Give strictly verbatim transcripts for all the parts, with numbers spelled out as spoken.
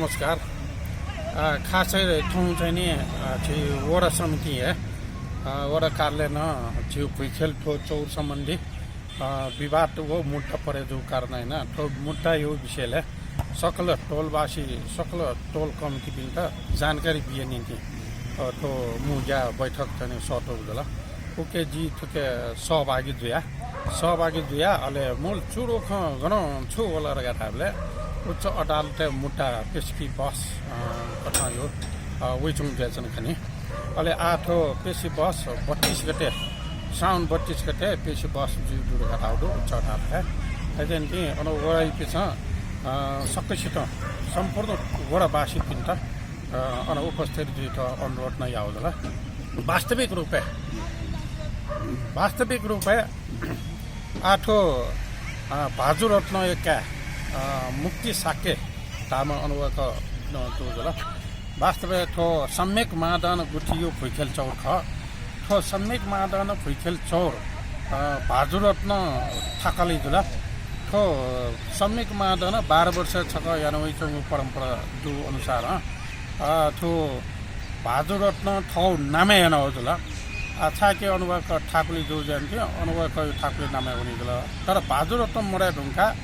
नमस्कार। अ, खासै थौं चाहिँ नि, अ, झी वडा समिति हे, अ, वडा कार्यालयं झी भुइँखेल थ्व चौर सम्बन्धी, अ, विवाद व मुद्दा परे जू कारणं याना थ्व मुद्दाया विषयलय् सकल टोलवासी, सकल टोल कमिटीपिन्त जानकारी बिया निंतिं, अ, थ्व मुँज्या बैठक चाहिँ नि सःतूगु जुल। उके जि थुके सहभागी जुया, सहभागी जुया, अले मूल चूडो खँ गनं छु वल धकाः धाःबलय् उच्च अदालतय् मुद्दा पेशी बहस, अ, कथंया, अ, वइच्वंगु जुयाच्वन खनी। अले आः थ्व पेशी बहस बत्तीस गते, साउन बत्तीस गते पेशी बहस जुइ दु धकाः धाःगु दु उच्च अदालतय्। अय्‌जूगुलिं अन वडापिसं, अ, सकसितं सम्पूर्ण वडावासीपिन्त, अ, अन उपस्थित जुइत अनुरोध नं याःगु जुल। वास्तविक रूपय्, वास्तविक रूपय् आः थ्व, अ, भाजुरत्नया काय्, अ, मुक्ति शाक्य धाःम्ह अन वय्‌कः, अ, तुं जुल। वास्तवय् थ्व सम्यक महादान गुथिया भुइँखेल चौर खः। थ्व सम्यक महादान भुइँखेल चौर, अ, भाजुरत्न थाकुलि जुल। थ्व सम्यक महादान बाह्र वर्ष छकः याना वइच्वंगु परम्परा दु अनुसारं, अ, थ्व भाजुरत्न थःगु नामय् याना वःगु जुल। आः छाय्‌कि अन वय्‌कः थाकुलि जू जुयानिंतिं अन वय्‌कःया थाकुलि नामय् वनी जुल। तर भाजुरत्न मदये धुंकाः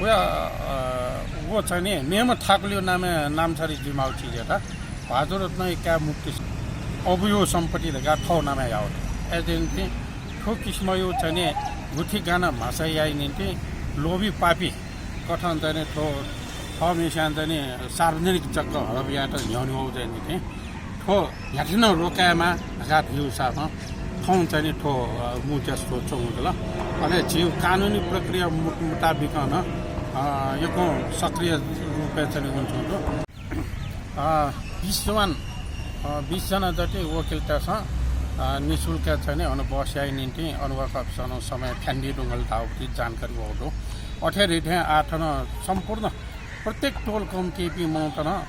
वया, अ, व चाहिँ नि मेम्ह थाकुलिया नामय् नामसारी जुइमाःगु चिजयात भाजुरत्नया काय् मुक्ति अबुया सम्पत्ति धकाः थःगु नामय् याः वल। अय्‌जूगुलिं थ्व किसिमया चाहिँ नि गुथि गाना म्हासा याये निंतिं लोभी पापी कथं चाहिँ नि थ्व थःम्हेस्यां चाहिँ नि सार्वजनिक जग्गा हडप यायेत न्ह्यःने वःगु चाहिँ नि थ्व न्ह्याथे नं रोकायेमाः धकाः धइगु हिसाबं थौं चाहिँ नि थ्व, अ, मुँज्या सःतूगु जुल। अले झीगु कानुनी प्रक्रिया मु-, मुताबिकं नं, अ, यक्व सक्रिय रूपय् चाहिँ नि वनाच्वंगु दु। अ, बिस जवान, अ, बिस जना जति वकिलतय्‌सं, अ, निशुल्क चाहिँ नि अन बहस याये निंतिं अन वय्‌कःपिसं नं समय फ्यानादी धुंकल धाःगु जानकारी वःगु दु। अथे रिथें आः थन सम्पूर्ण प्रत्येक टोल कमिटीपिं मनूत नं,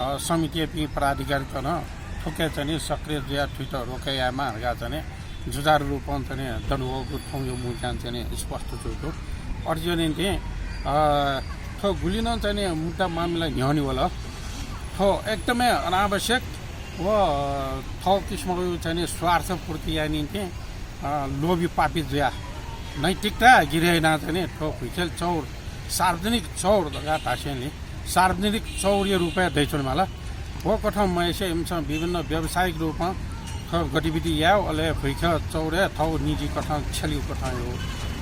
अ, समितियापिं पदाधिकारीत नं थुके चाहिँ नि सक्रिय जुयाः थुइत रोके यायेमाः धकाः चाहिँ नि जुझारु रूपं चाहिँ नि दनावःगु थौंया मुँज्यां चाहिँ नि स्पष्ट जूगु दु। अथे जुयानिंतिं, अ, थ्व गुलि नं चाहिँ नि मुद्दा मामिला न्ह्यःने वल। थ्व एकदमै अनावश्यक व, अ, थःगु किसिमया चाहिँ नि स्वार्थ पूर्ति याये निंतिं, अ, लोभी पापी जुयाः नैतिकता गिरे यानाः चाहिँ नि थ्व भुइँखेल चौर सार्वजनिक चौर धकाः धासेंलि सार्वजनिक चौरया रूपय् दयाच्वनेमाल। व कथं मयासें इमिसं विभिन्न व्यावसायिक रूपं थ्व गतिविधि यायेगु, अले भुइँखेल चौरय् थःगु निजी कथं छ्यलेगु कथं याःगु।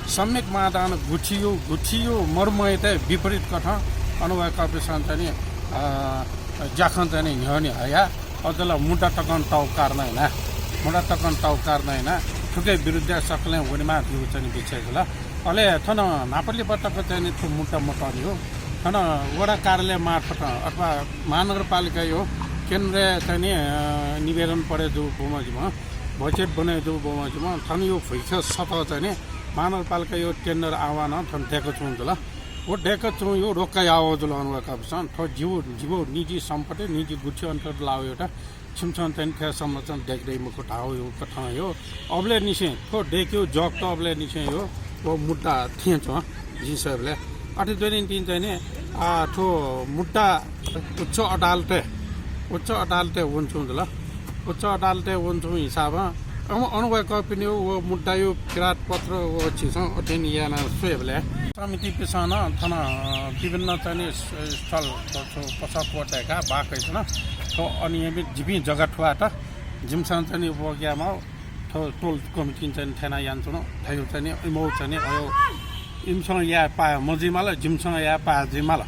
सम्यक महादान गुथिया, गुथिया मर्मयात विपरीत कथं अन वय्‌कःपिसं चाहिँ नि, अ, ज्याखँ चाहिँ नि न्ह्यःने हयाः अझ ला मुद्दा तकं तःगु कारणं यानाः, मुद्दा तकं तःगु कारणं यानाः थुके विरुद्धय् सकलें वनेमाः धइगु चाहिँ नि विषय जुल। अले थन न्हापालिपा तक चाहिँ नि थ्व मुद्दा मतःनि हो। थन वडा कार्यालय मार्फत अथवा महानगरपालिकाया केन्द्रय् चाहिँ नि, अ, निवेदन परे जू बमज्यूम्ह, बजेट बने जू बमज्यूम्ह, थनया भुइँखेल सतः चाहिँ नि महानगरपालिकाया टेन्डर आह्वानं थन दय्‌काच्वंगु जुल। व दय्‌काच्वंगु रोक्का याः वःगु जुल अन वय्‌कःपिसं। थ्व जिगु, जिगु निजी सम्पत्ति, निजी गुथि अन्तर्गत लाःगु यात छिमिसं चाहिँ नि थथे संरक्षण दय्‌के दइ मखु धाःगु कथं याः। अबलय्‌निसें थ्व दय्‌केगु जक त अबलय्‌निसें याः व मुद्दा थें च्वं जिं स्वयेबलय्। अथे जुयानिंतिं चाहिँ नि, आ, थ्व मुद्दा उच्च अदालतय्, उच्च अदालतय् वनाच्वंगु जुल। उच्च अदालतय् वनाच्वंगु हिसाबं अन, अन वय्‌कःपिनिगु व मुद्दाया किरात पत्र व झीसं अध्ययन याना स्वयेबलय् समितिपिसं नं थन, अ, विभिन्न चाहिँ नि स-, स्थल, प-, पसः क्वचाय्‌काः बाकि नं थ्व अनियमित जिपिं जग्गा थुवात। जिमिसं चाहिँ नि उपभोग यायेमाः थ्व टोल कमिटीं चाहिँ नि थथे यानाच्वन धइगु चाहिँ नि इमिगु चाहिँ नि अय् इमिसं याये पाः मजुइमाल, जिमिसं याये पाः जुइमाल।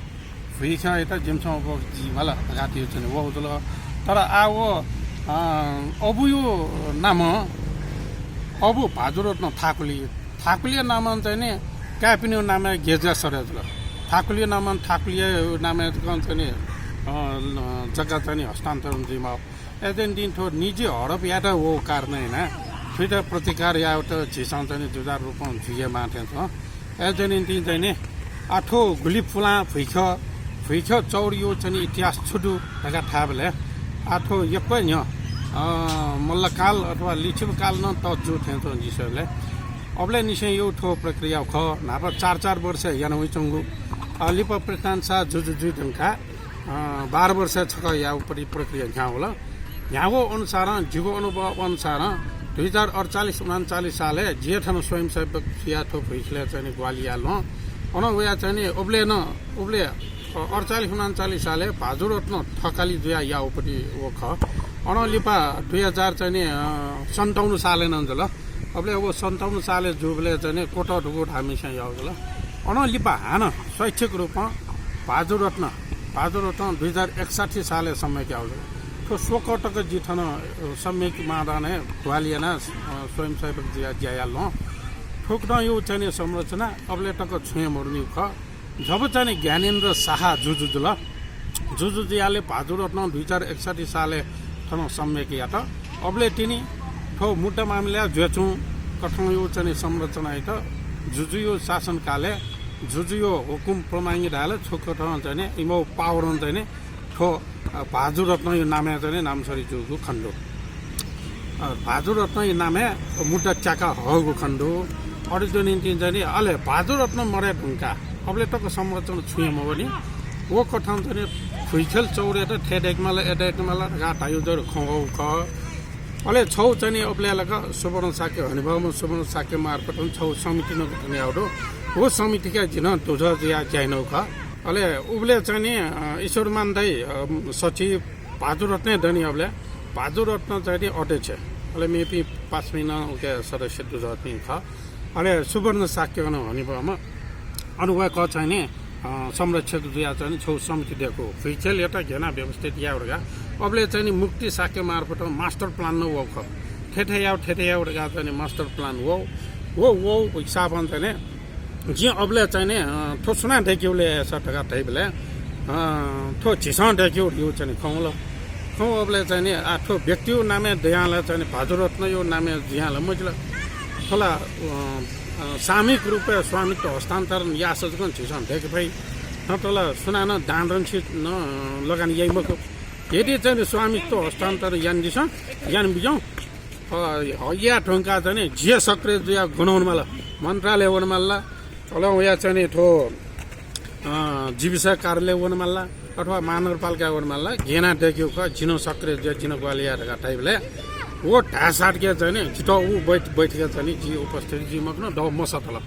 भुइँखेलयात जिमिसं उपभोग जुइमाल धकाः धइगु चाहिँ नि वःगु जुल। तर आः व, अ, अबुया नामं, अबु भाजुरत्न थाकुलि, थाकुलिया नामं चाहिँ नि काय्‌पिनिगु नामय् गेजा सरे जुल। थाकुलिया नामं, थाकुलिया नामय् चाहिँ नि, अ, जग्गा चाहिँ नि हस्तान्तरण जुइमाः। अय्‌जूगुलिं थ्व निजी हडप यायेत वःगु कारणं यानाः थुइत प्रतिकार यायेत झीसं चाहिँ नि जुझारु रूपं जुयामाः थें च्वं। अय्‌जूगुलिं चाहिँ नि आः थ्व गुलि पुलां भुइँखेल, भुइँखेल चौरया चाहिँ नि इतिहास छु दु धकाः धायेबलय् आः थ्व यक्व न्ह्यः, अ, मल्लकाल अथवा लिच्छविकालं तःजू थें च्वं जिं स्वयेबलय्। अबलय्‌निसेंया थ्व प्रक्रिया खः। न्हापा चार चार वर्ष याना वइच्वंगु, अ, लिपा पृथ्वीनारायण शाह जुजु जुइ धुंकाः अँ, बाह्र वर्ष छकः याःगु परि-, प्रक्रिया न्ह्याः वल। न्ह्याःगु अनुसारं, जिगु अनुभव अनुसारं दुई हजार अडचालिस उनन्चालिस सालय् जिं थन स्वयंसेवक जुयाः थ्व भुइँखिलय् चाहिँ नि ग्वाहालि याः ल्वहं। अन वयाः चाहिँ नि उबलय् नं, उबलय्, अ, अडचालिस उनन्चालिस सालय् भाजुरत्न थकालि जुयाः याःगु परि व खः। अन लिपा दुई हजार चाहिँ नि, अ, सन्ताउन्न सालय् नं जुल। अबलय् व सन्ताउन्न सालय् जूबलय् चाहिँ नि कोटः धुगु धाःम्हेसिनं याःगु जुल। अन लिपा हानं स्वैच्छिक रूपं भाजुरत्न, भाजुरत्न दुई हजार एकसट्ठी सालय् सम्यक याःगु जुल। थ्व स्वकः तक जि थन, अ, सम्यक मानदण्डय् ग्वाहालि यानाः, अ, स्वयंसेवक जुयाः ज्या याः ल्वहं। थुकथंयागु चाहिँ नि संरचना अबलय् तक छुं हे मदुनिगु खः। जब चाहिँ नि ज्ञानेन्द्र साहा जुजु जुल, जुजु जुयाले भाजुरत्न दुई हजार एकसट्ठी सालय् थन सम्यक यात। अबलय् तिनि थ्व मुद्दा मामिला जुयाच्वं कथंयागु चाहिँ नि संरचनायात जुजुयागु शासनकालय् जुजुयागु हुकुम प्रमांगिक धाःसा थुकथं चाहिँ नि इमिगु पावरं चाहिँ नि थ्व, अ, भाजुरत्नयागु नामय् चाहिँ नि नामसरी जूगु खनेदु। अ, भाजुरत्नयागु नामय् मुद्दा च्याका हःगु खनेदु। अथे जुयाः निंतिं चाहिँ नि अले भाजुरत्न मदये धुंकाः अबलय् तक संरचना छुं हे मवःनि। व कथं चाहिँ नि भुइँखेल चौरयात थथे दय्केमाल, अथे दय्केमाल धकाः धाइगु जक खँ वःगु खः। अले छगू चाहिँ नि अबलय् लाक सुवर्ण शाक्य, हनेबहःम्ह सुवर्ण शाक्य मार्फत छगू समिति नं गठन याःगु दु। व समितिके जि नं दुजः जुयाः ज्या यानागु खः। अले उबलय् चाहिँ नि, अ, ईश्वरमान दाइ, अ, सचिव, भाजुरत्न दनि अबलय्, भाजुरत्न चाहिँ नि अध्यक्ष, अले मेपिं पासापिं नं उके सदस्य दुजःपिं खः। अले सुवर्ण शाक्य नं हनेबहःम्ह, अन वय्कः चाहिँ नि, अ, संरक्षक जुयाः चाहिँ नि छगू समिति दय्कूगु, भुइँखेलयात घेना व्यवस्थित यायेगु धकाः। अबलय् चाहिँ नि मुक्ति शाक्य मार्फत master plan नं वःगु खः। थथे थथे यायेगु, थथे थथे यायेगु धकाः चाहिँ नि master plan वः, वः, वःगु हिसाबं चाहिँ नि जिं अबलय् चाहिँ नि, अ, थ्व सुनां दय्केगु ले याःसा धकाः धइबलय्, अ, थ्व झीसं दय्केगु धइगु चाहिँ नि खँ वल। खँ वःबलय् चाहिँ नि, आ, थ्व व्यक्तियागु नामय् दयां ला चाहिँ नि भाजुरत्नयागु नामय् जुयां ला मजिल। थ्व ला, अ, अ, सामूहिक रूपय् स्वामित्व हस्तान्तरण याःसा जक झीसं दय्के फइ। थ्व ला सुनानं दानरन्सी नं लगानी याइ मखु। यदि चाहिँ नि स्वामित्व हस्तान्तरण यानादिसँ, यानाबिज्याहुँ। अ, हया धुंकाः चाहिँ नि जि हे सक्रिय जुयाः गन वनेमाल, मन्त्रालय वनेमाल ला, अले वयाः चाहिँ नि थ्व, अ, जीविस कार्यालय वनेमाल ला, अथवा महानगरपालिका वनेमाल ला, घेना दय्केगु खः, जि नं सक्रिय जुयाः, जि नं ग्वाहालि याये धकाः धाइबलय् व धायेसाथं चाहिँ नि जितः उ बैठ-, बैठकय् चाहिँ नि जि उपस्थित जुइ मखुन, दव मसःतल।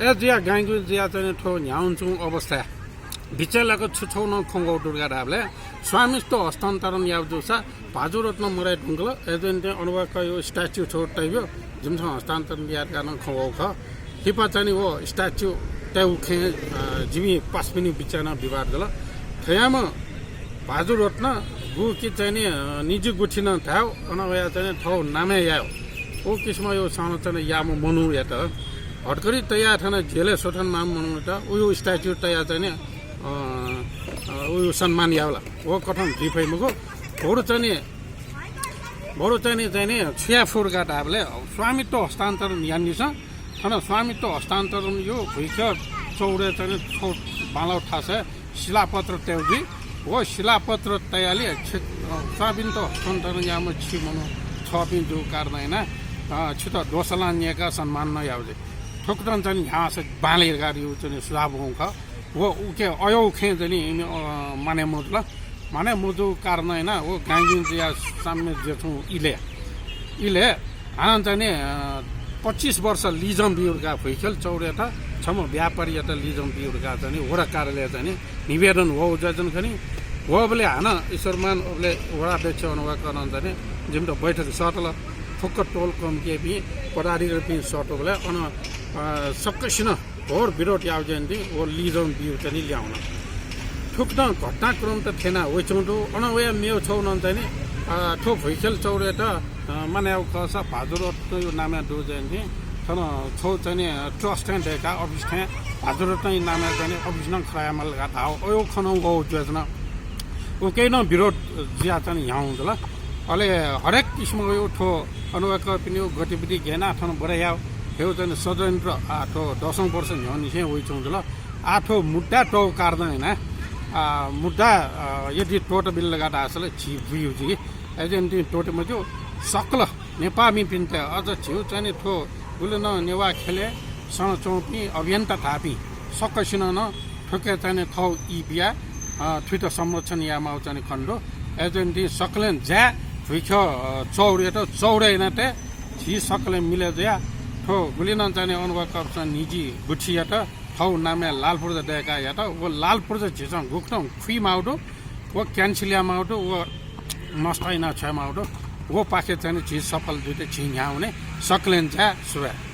अय् जुयाः गांगुलि जुयाः चाहिँ नि थ्व न्ह्याःवनाच्वंगु अवस्थाय् बिचय् लाक छु छगू नं खँ वःगु दु धकाः धाःबलय् स्वामित्व हस्तान्तरण याःगु जूसा भाजुरत्न मदये धुंकल। अय्जूगुलिं अन वय्कःयागु statue छगू तयाब्यु, जिमिसं हस्तान्तरण याये धकाः नं खँ वःगु खः। लिपा चाहिँ नि व statue तयेगु खँय्, अ, जिमि पासापिनि बिचय् नं विवाद जुल। थज्याःम्ह भाजुरत्न गुकी चाहिँ नि, अ, निजि गुथि नं धायेगु, अन वयाः चाहिँ नि थःगु नामय् यायेगु, उ किसिमयागु संरचना याःम्ह मनूयात हतकरि तयाः थन जेलय् स्वथनाम्ह मनूयात उयागु statue तयाः चाहिँ नि, अ, अ, उयागु सम्मान यायेगु ला, व कथं जुइ फइ मखु। बरु चाहिँ नि, बरु चाहिँ नि, चाहिँ नि छु याये फु धकाः धाःबलय् स्वामित्व हस्तान्तरण यानादिसँ। थन स्वामित्व हस्तान्तरणयागु भुइँखेल चौरय् चाहिँ नि छगू बांलाःगु थासय् शिलापत्र तयेगु जुइ। व शिलापत्र तयालि छि-, अ, स्वामित्व हस्तान्तरण याःम्ह छि मनू छःपिं जूगु कारणं यानाः, अ, छितः दोसलां न्यय्काः सम्मान नं यायेगु जुइ। थुकथं चाहिँ नि न्ह्याःसा बांलाइ धकाः चाहिँ नि सुझाव वंगु खः। व उके अय् खँय् चाहिँ नि इमि, अ, मानय् मजुल। मानय् मजूगु कारणं यानाः व गांगुलि जुयाः साम्य जुयाच्वंगु इलय्, इलय् हानं चाहिँ नि, अ, पच्चिस वर्ष lease-ं बियु धकाः भुइँखेल चौरयात छम्ह व्यापारीयात lease-ं बियु धकाः चाहिँ नि वडा कार्यालयय् चाहिँ नि निवेदन वःगु जुयाच्वन खनि। वःबलय् हानं ईश्वरमान अबलय् वडा अध्यक्ष अन वय्कलं चाहिँ नि जिमित बैठक सःतल। फुक्क टोल कमिटीयापिं पदाधिकारीपिं सःतूबलय् अन, अ, सकसिनं घोर विरोध याःगु जुयाः चाहिँ नि व lease-ं बियु चाहिँ नि ल्याहां वन। थुकथं घटनाक्रम त थ्यना वइच्वंगु दु। अन वयाः मेगु छगू नं चाहिँ नि, अ, थ्व भुइँखेल चौरयात, अ, मानय् याःगु खःसा भाजुरत्नयागु नामय् दु जुयाः चाहिँ नि थन छगू चाहिँ नि trust थें दय्काः office थें भाजुरत्नयागु नामय् चाहिँ नि office नं खः यायेमाल धकाः धाःगु अय् खँ नं वःगु जुयाच्वन। उके नं विरोध जुयाः चाहिँ नि न्ह्याः वंगु जुल। अले हरेक किसिमयागु थ्व अन वय्कःपिनिगु गतिविधि गय् यानाः थन बढे यायेगु, थ्व चाहिँ नि षड्यन्त्र, आ, थ्व दसौं वर्ष न्ह्यःनिसें वइच्वंगु जुल। आ, थ्व मुद्दा त्वःगु कारणं यानाः, आ, मुद्दा, आ, यदि त्वःताबिल धकाः धाःसा ला झी बुइगु जुइ। अय्जूगुलिं त्वःते मज्यू। सकल नेपाःमिपिन्त अझ झीगु चाहिँ नि थ्व गुलि नं नेवाः ख्यलय् च्वंपिं अभियन्ता धाःपिं सकसिनं नं थुके चाहिँ नि थःगु ई बियाः अ, थुइत संरक्षण यायेमाःगु चाहिँ नि खनेदु। अय्‌जूगुलिं सकलें जाय्, थुइख्यः, अ, चौर यात, चौर यानातये झी सकलें मिले जुयाः थ्व गुलि नं चाहिँ नि अनुभव कप चाहिँ निजी गुथियात थःगु नामय् लाल पूर्जा दय्‌का यात। व लाल पूर्जा झीसं गुकथं खुइमाःगु दु, व cancel यायेमाःगु दु, व नष्ट याना छ्वयेमाःगु दु, व पाखे चाहिँ नि झी सफल जुइत झी न्ह्याः वने। सकलें जाय्, सुभाय्।